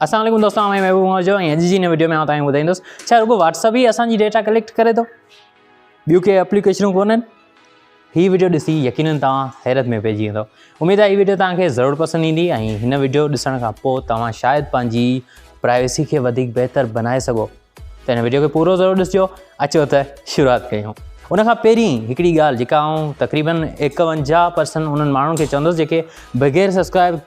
السلام عليڪم دوستو آئون محبوب عمر جو ۽ اڄ جي هن وڊيو ۾ آئون توهان کي ٻڌائيندس ڇا رڳو واٽس اپ ئي اسان جي ڊيٽا ڪليڪٽ ڪري ٿو ٻيون ڪي اپليڪيشنون ڪونهن هي وڊيو ڏسي يقينن توهان حيرت ۾ پئجي ويندو اميد آهي هي وڊيو توهان کي ضرور پسند ايندي ۽ هن وڊيو ڏسڻ کان پوء توهان شايد پنهنجي پرائيويسي کي وڌيڪ بهتر بنائي سگهو ته هن وڊيو کي پورو ضرور ڏسجو. اچو ته شروعات ڪيون. ان کان پهرين هڪڙي ڳالهه جيڪا آئون تقريبن 51 پرسنٽ انهن ماڻهن کي چوندس جيڪي بغير سبسڪرائب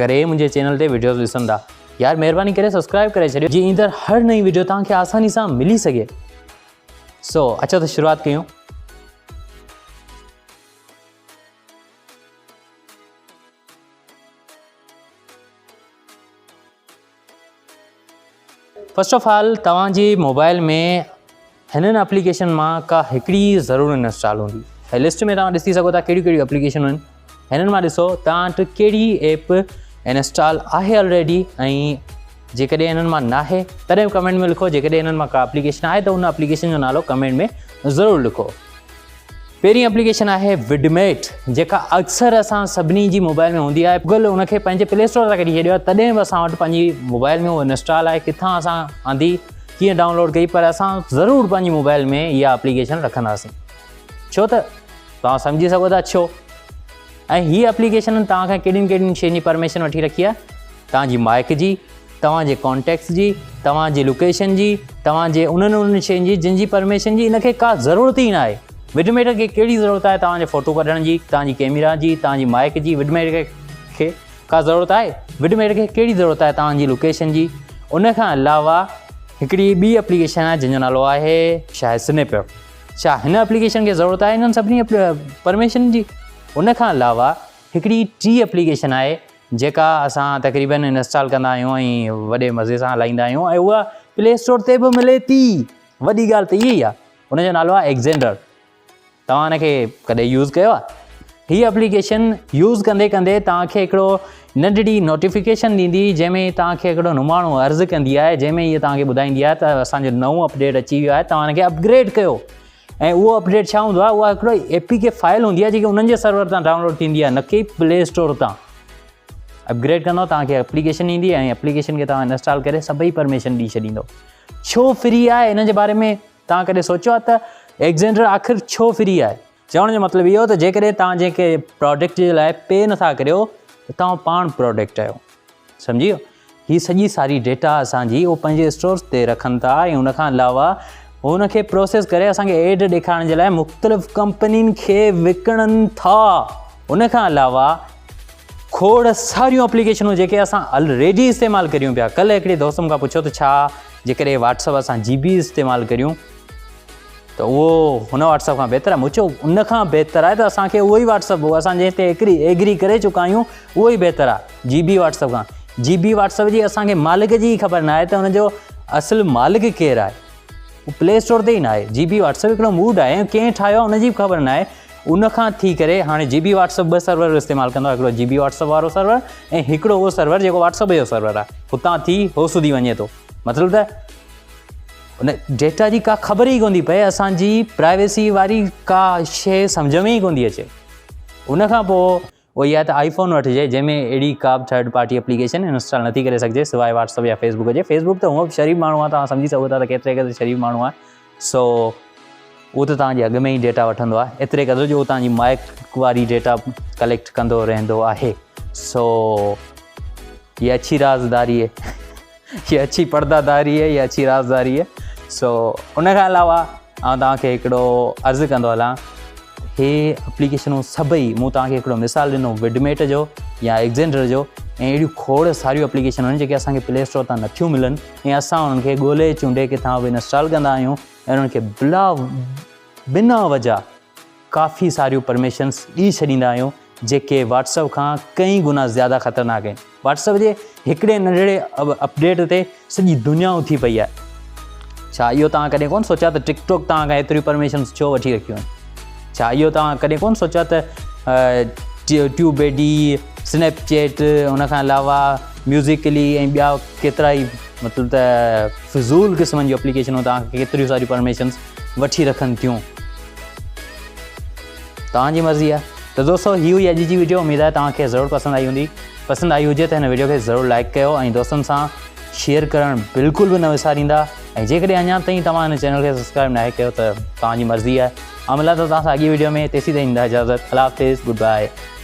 ڪري منهنجي چينل تي وڊيوز ڏسن ٿا، يار مهرباني ڪري سبسڪرائب ڪري ڇڏيو جيئن ايندڙ هر نئين وڊيو توهان کي آساني سان ملي سگهي. سو اچو ته شروعات ڪيون. فرسٽ آف آل توهان جي موبائل ۾ هنن اپليڪيشن مان ڪا هڪڙي ضرور انسٽال هوندي. هي لسٽ ۾ توهان ڏسي سگهو ٿا ڪهڙيون ڪهڙيون اپليڪيشنون آهن. هنن مان ڏسو توهان وٽ ڪهڙي ايپ انسٽال آهي آلريڊي ۽ جيڪڏهن هنن مان ناهي تڏهن به ڪمينٽ ۾ لکو، جيڪڏهن هنن مان ڪا اپليڪيشن آهي ته ان اپليڪيشن جو نالو ڪمينٽ ۾ ضرور لکو. پهرين اپليڪيشن آهي وڊميٽ جيڪا اڪثر اسان سڀني جي موبائل ۾ هوندي آهي. گوگل ان کي پنهنجي پلي اسٽور تان ڪڍي ڇڏيو آهي تڏهن به اسان وٽ پنهنجي موبائل ۾ اهو انسٽال آهي. ڪٿان اسان آندي ڪيئن ڊائونلوڊ ڪئي پر اسان ضرور پنهنجي موبائل ۾ اها اپليڪيشن رکنداسين ڇو ته توهان سمجهي سگهو ٿا ڇو. ۽ هي اپليڪيشن توهان کان ڪهڙين ڪهڙين شين جي پرميشن وٺي رکي آهي، توهان جي مائڪ جي، توهان جي ڪانٽيڪٽس جي، توهان جي لوڪيشن جي، توهان جي انهن انهن شين جي جن جي پرميشن جي ان کي ڪا ضرورت ئي ناهي. وڊميٽ کي ڪهڙي ضرورت آهي توهان جي فوٽو ڪڍڻ جي، توهان جي ڪيميرا جي، توهان جي مائڪ جي، وڊميٽ کي ڪا ضرورت آهي؟ وڊميٽ کي ڪهڙي ضرورت آهي توهان جي لوڪيشن جي؟ ان کان علاوه هڪڙي ٻي اپليڪيشن آهي جنهن جو نالو آهي شايد سنيپ. ڇا هن اپليڪيشن کي ضرورت آهي انهن سڀني پرميشن جي؟ ان کان علاوه هڪڙي ٽي اپليڪيشن آهي جيڪا اسان تقريبن انسٽال ڪندا آهيون ۽ وڏي مزي سان هلائيندا آهيون ۽ اها پلي اسٽور تي به ملي ٿي. وڏي ڳالهه ته اها ئي آهي. ان جو نالو آهي ايگزينڊر. توهان ان کي ڪڏهن يوز ڪيو آهي؟ هي اپليڪيشن يوز ڪندي ڪندي توهان کي هڪڙو ننڍڙي نوٽيفڪيشن ڏيندي جنهن ۾ توهان کي هڪڙو نماڻو عرض ڪندي آهي جنهن ۾ هيء توهان کي ٻڌائيندي آهي ته اسان جو نئون اپڊيٽ اچي ويو آهي توهان ان کي اپگريڊ ڪيو ۽ اهو اپڊيٽ ڇا هوندو آهي اها هڪڙو اي پي ڪي فائل هوندي آهي جيڪي انهن جي سرور تان ڊائونلوڊ ٿيندي آهي نه ڪي پلي اسٽور تان. اپگريڊ ڪندو توهان کي اپليڪيشن ايندي ۽ اپليڪيشن کي توهان انسٽال ڪري سڀئي پرميشن ڏئي ڇڏيندو. ڇو فري آهي ان جي باري ۾ توهان ڪڏهن سوچيو آهي ته ايگزينڊر آخر ڇو فري آهي؟ چوڻ جو مطلب اهو ته جيڪڏهن توهان جنهن ڪنهن پراڊڪٽ جي لاء پي نٿا ڪريو ته توهان پاڻ پراڊڪٽ آهيو. سمجهي ويو؟ هي سڄي ساري ڊيٽا اسان جي اهو پنهنجي اسٽورز تي رکن ٿا ۽ ان کان علاوه ان کي پروسيس ڪري اسان کي ايڊ ڏيکارڻ جي لاء مختلف ڪمپنين کي وڪڻن ٿا. ان کان علاوه کوڙ ساريون اپليڪيشنون جيڪي اسان الريڊي استعمال ڪريون پيا. ڪلهه هڪڙي دوست مون کان پڇيو ته ڇا جيڪڏهن واٽس اپ اسان جي بي استعمال ڪريون ته اهو هن واٽس اپ کان بهتر آهي؟ مون چيو ان کان بهتر آهي ته اسان کي اهو ئي واٽس اپ اسان جنهن تي ايگري ڪري چڪا آهيون اهو ئي بهتر آهي جي بي واٽس اپ کان. جي بي واٽس اپ جي اسان کي مالڪ جي ئي خبر نه آهي ته ان جو اصل مالڪ ڪير آهي. هو پلي اسٽور تي ئي نه آهي. جي بي واٽس اپ هڪڙو موڊ آهي ۽ ڪنهن ٺاهيو آهي ان جي به خبر نه آهي. ان کان ٿي ڪري هاڻي جي بي واٽس اپ ٻه سرور استعمال ڪندو آهي، هڪڙو جي بي واٽس اپ وارو سرور ۽ هڪڙو اهو سرور جيڪو واٽس اپ جو سرور آهي، هتان ٿي هو سڌي وڃي ٿو. مطلب ته ان ڊيٽا جي ڪا خبر ئي ڪونه ٿي پئي، اسان جي پرائيويسي واري ڪا شيء سمجهه ۾ ئي ڪونه ٿي اچي. ان کان پوء اهو ئي آهي ته آئي فون وٺجي جنهن ۾ اهڙي ڪا به ٿرڊ پارٽي اپليڪيشن انسٽال نٿي ڪري سگهجي سواء واٽس اپ يا فيس بڪ جي. فيس بڪ ته هونء به شريف ماڻهو آهي، توهان سمجهي سگهو ٿا ته ڪيتري قدر شريف ماڻهو آهي. سو اهو ته توهان جي اڳ ۾ ئي ڊيٽا وٺندو آهي، ايتري قدر جو اهو توهان جي مائڪ واري ڊيٽا ڪليڪٽ ڪندو رهندو آهي. سو هي اڇي رازداري هي، هي اڇي پرده داري هي، هي اڇي رازداري هي. سو ان کان علاوه آئون توهان کي هڪڙو عرض ڪندو هلان، هي اپليڪيشنون سڀئي مون توهان کي هڪڙو مثال ڏنو وڊميٽ جو يا ايگزينڊر جو ۽ اهڙيون کوڙ ساريون اپليڪيشنون آهن جيڪي اسان کي پلي اسٽور تان نٿيون ملن ۽ اسان انهن کي ڳولي چونڊي ڪٿان به انسٽال ڪندا آهيون ۽ انهن کي بلا بنا وجه ڪافي ساريون پرميشنس ڏئي ڇڏيندا آهيون جيڪي واٽس اپ کان ڪئين گنا زياده خطرناڪ آهن. واٽس اپ جي هڪڙي ننڍڙي اپڊيٽ تي سڄي دنيا اٿي پئي آهي. ڇا اهو توهان ڪڏهن ڪونه سوچيو ته ٽڪ ٽاڪ توهان کان ايتريون پرميشنس ڇو وٺي رکيون آهن؟ ڇا اهو توهان ڪڏهن ڪونه سوچيو ته ٽيوب بيڊي، سنيپ چيٽ، ان کان علاوه ميوزيڪلي ۽ ٻيا ڪيترا ئي مطلب ته فضول قسمن جون اپليڪيشنون توهان کي ڪيتريون ساريون پرميشنس وٺي رکن ٿيون. توهان جي مرضي آهي. ته دوستو هي هئي اڄ جي وڊيو، اميد آهي توهان کي ضرور پسند آئي هوندي. پسند آئي هجي ته هن وڊيو کي ضرور لائڪ ڪيو ۽ دوستن سان شيئر ڪرڻ بلڪل به نه وساريندا ۽ جيڪڏهن اڃا تائين توهان هن چينل کي سبسڪرائب ناهي ڪيو ته توهان جي مرضي آهي. آئون ملان ٿو توهان سان اڳي ويڊيو ۾ تيسين تائين ڏيندا اجازت. الله حافظ گڊ باء.